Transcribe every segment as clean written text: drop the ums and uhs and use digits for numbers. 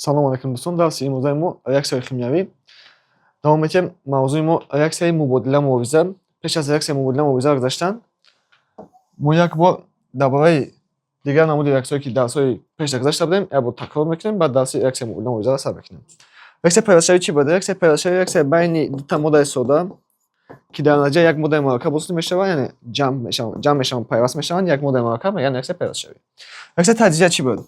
Салом алейкум, дӯстон. Дарси имрӯзаи мо реаксияҳои химиявӣ. Давом медиҳем. Мавзӯи мо реаксияи мубодила мувоза. Пеш аз реаксияи мубодила мувоза гузаштан, мо як бор дар бораи дигар намуди реаксияҳое, ки дарсҳои пеша гузашта будем, як бор такрор мекунем, баъд дарси реаксияи мубодила мувозаро сар мекунем. Реаксияи пайвастшавӣ чӣ буд? Реаксияи пайвастшавӣ реаксияи байни дута моддаи сода, ки дар натиҷа як моддаи мураккаб ҳосил мешавад, яъне ҷамъ мешаванд, пайваст мешаванд, як моддаи мураккаб, мегӯянд реаксияи пайвастшавӣ. Реаксияи таҷзия чӣ буд?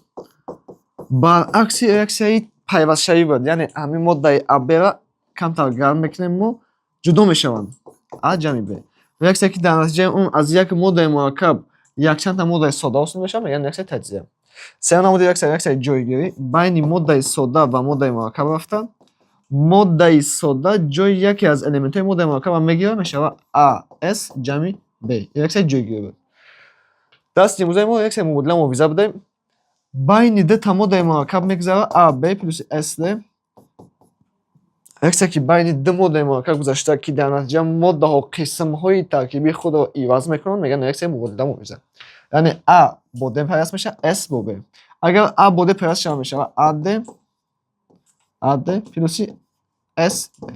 Баръакси реаксияи пайвастшавӣ буд, яъне ҳамин моддаи АБ-ро камтар гарм мекунем, мо ҷудо мешаванд, А ҷамъи Б. Реаксия, ки дар натиҷаи он аз як моддаи мураккаб якчандта моддаи сода ҳосил мешавад, мегӯянд реаксияи таҷзия. Сеюм намуди реаксия реаксияи ҷойгирӣ: байни моддаи сода ва моддаи мураккаб рафта, моддаи сода ҷои яке аз элементҳои моддаи мураккабро мегирад, мешавад А С ҷамъи Б. Реаксияи ҷойгирӣ буд. Дарси имрӯзаи мо реаксияи мубодила мувоза будем. Байни дута моддаи мураккаб мегузарад, А Б плюс С Д. Реаксия, ки байни ду моддаи мураккаб гузашта, ки дар натиҷа моддаҳо қисмҳои таркибии худро иваз мекунанд, мегӯянд реаксияи мубодила мувоза. Яъне А бо Д пайваст мешавад, С бо Б. Агар А бо Д пайваст шавад, мешавад АД, АД плюси СД.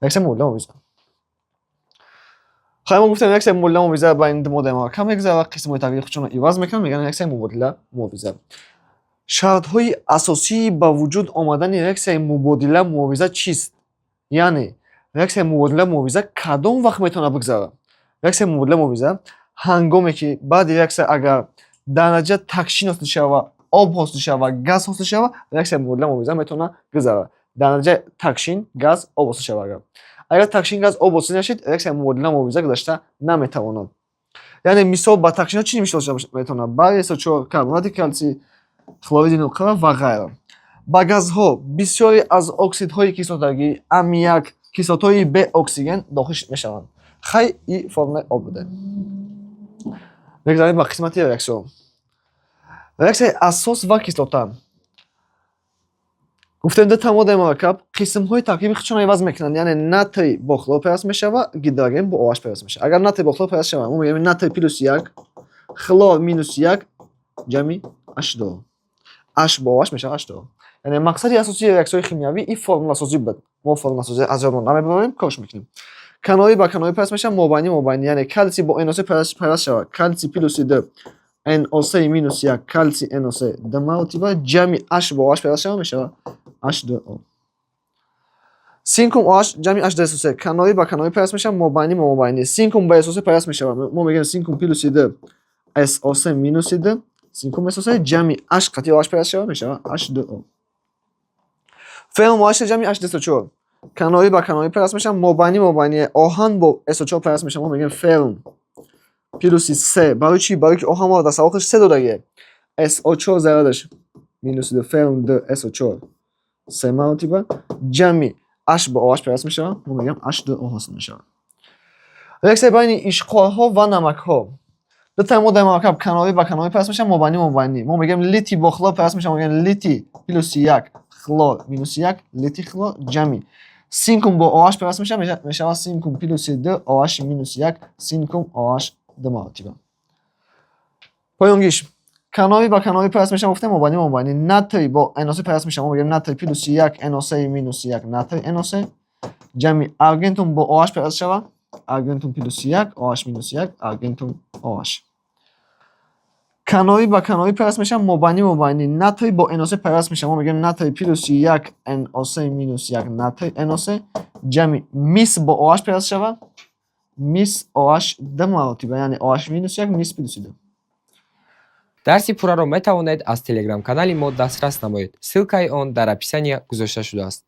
Реаксияи мубодила мувоза. Хай, мо гуфтем, реаксияи мубодила мувоза байни ду моддаи мураккаб мегузарад, қисмҳои таркибии худшонро иваз мекунанд, мегӯянд реаксияи мубодила мувоза. Шартҳои асосии ба вуҷуд омадани реаксияи мубодила мувоза чист? Яъне реаксияи мубодила мувоза кадом вақт метавонад бигзарад? Реаксияи мубодила мувоза ҳангоме ки баъди реаксия агар дар натиҷа такшин ҳосил шава, об ҳосил шава, газ ҳосил шава, реаксияи мубодила мувоза метавонад гузарад. Дар натиҷа такшин, газ, об ҳосил шава агар. Агар такшин, газ, об ҳосил нашид, реаксияи мубодила мувоза гузашта наметавонад. Яъне мисол ба такшинҳо чӣ мисол метавонад? Барий СО4, карбонати калсий, хлориди нуқра ва ғайра. Ба газҳо бисёре аз оксидҳои кислотагӣ, аммиак, кислотаҳои беоксиген дохил мешаванд. Хай, и формулаи об буде. Мегузарем ба қисмати реаксияҳо. Реаксияи асос ва кислота. Гуфтем, дута моддаи мураккаб қисмҳои таркиби худшонро иваз мекунанд, яъне натрий бо хлор пайваст мешавад, гидроген бо OH пайваст мешавад. Агар натрий бо хлор пайваст шавад, мо мегӯем натрий плюси як, хлор минуси як, ҷамъи H2. H бо OH мешавад H2. Яъне мақсади асосии реаксияҳои химиявӣ ин формуласозӣ буд. Мо формуласозӣ аз ёдмон намебарем, корш мекунем. Канорӣ ба канорӣ пайваст мешавад, мобайнӣ мобайнӣ, яъне калсий бо NO3 пайваст шавад. Калсий плюси ду, NO3 минуси як, калсий NO3 ду маротиба, ҷамъи H бо OH пайваст шавад, мешавад H2O. Синкум OH ҷамъи H2SO3 канорӣ ба канорӣ пайваст мешавад, мобайнӣ ба мобайнӣ. Синкум ба SO3 пайваст мешавад. Мо мегӯем синкум плюси ду, SO3 минуси ду, синкум SO3, ҷамъи H қатъи OH пайваст шавад, мешавад H2O. Феррум OH ҷамъи H2SO4 канорӣ ба канорӣ пайваст мешавад, мобайнӣ мобайнӣ. Оҳан бо SO4 пайваст мешавад, мо мегӯем феррум плюси се. Барои чӣ? Барои ки оҳан моро дар савол се додагием. SO4 зарядаш минуси ду, феррум ду SO4 се маротиба, ҷамъи H бо OH пайваст мешавад, мо мегӯем H2O ҳосил мешавад. Реаксияи байни ишқорҳо ва намакҳо. Дутаи моддаи мураккаб канорӣ ба канорӣ пайваст мешавад, мобайнӣ мобайнӣ. Мо мегӯем литий бо хлор пайваст мешавад, мегӯем литий плюси як, хлор минуси як, литий хлор, ҷамъи синкум бо OH пайваст мешавад, мешавад синкум плюси ду, OH минуси як, синкум OH ду маротиба. Поёнгиш канорӣ ба канорӣ пайваст мешавад, гуфтем, мобайнӣ мобайнӣ. Натрий бо NO3 пайваст мешавад, мо мегӯем натрий плюси як, NO3 минуси як, натрий NO3, ҷамъи аргентум бо OH пайваст шавад, аргентум плюси як, OH минуси як, аргентум OH. Канорӣ ба канорӣ пайваст мешавад, мобайнӣ мобайнӣ. Натрий бо NO3 пайваст мешавад, мо мегӯем натрий плюси як, NO3 минуси як, натрий NO3, ҷамъи мис бо OH пайваст шавад, мис OH ду маротиба, яъне OH минуси як, мис плюси ду. Дарси пурраро метавонед аз телеграм-канали мо дастрас намоед. Ссылкаи он дар описания гузошта шудааст.